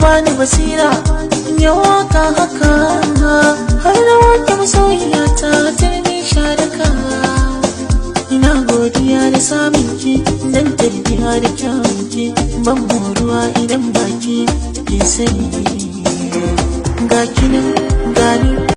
Bani basira ya waka haka, har na wake masoyiya ta turmi sharaka. Ina godiya da samun ki, dan tarbiya da kyawun ki, ban moruwa idan baki ki sani. Ga kinan gani.